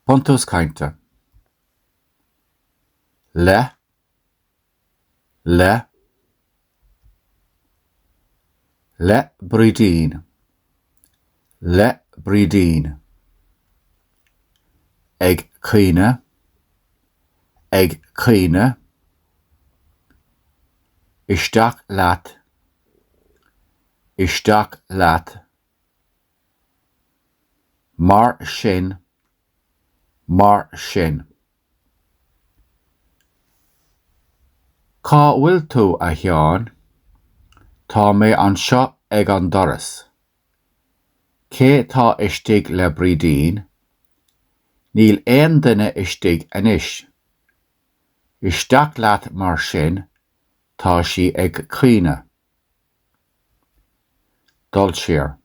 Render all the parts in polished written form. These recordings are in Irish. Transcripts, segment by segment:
Buntús cainte. Le. Le. Le Brídín. Le Brídín. Ag caoineadh. Ag caoineadh. Isteach leat. Isteach leat. Mar sin. Mar sin. Cá bhfuil tú, a Sheáin? Tá mé anseo ag an doras. Cé tá istigh le Brídín? Níl aon duine istigh anois. Isteach leat mar sin, tá sí ag caoineadh. Dul siar.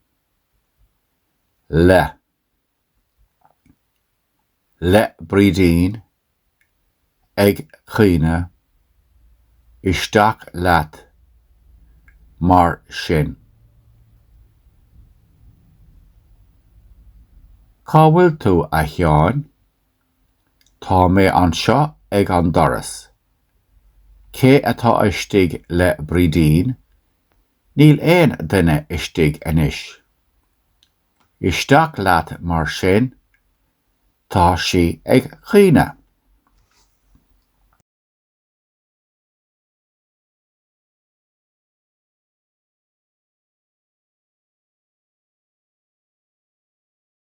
Le. Le Brídín, ag caoineadh, isteach leat mar sin. Cá bhfuil tú, a Sheáin? Tá mé anseo ag an doras. Cé atá istigh le Brídín? Níl aon duine istigh anois. Isteach leat mar sin, tá sí ag caoineadh.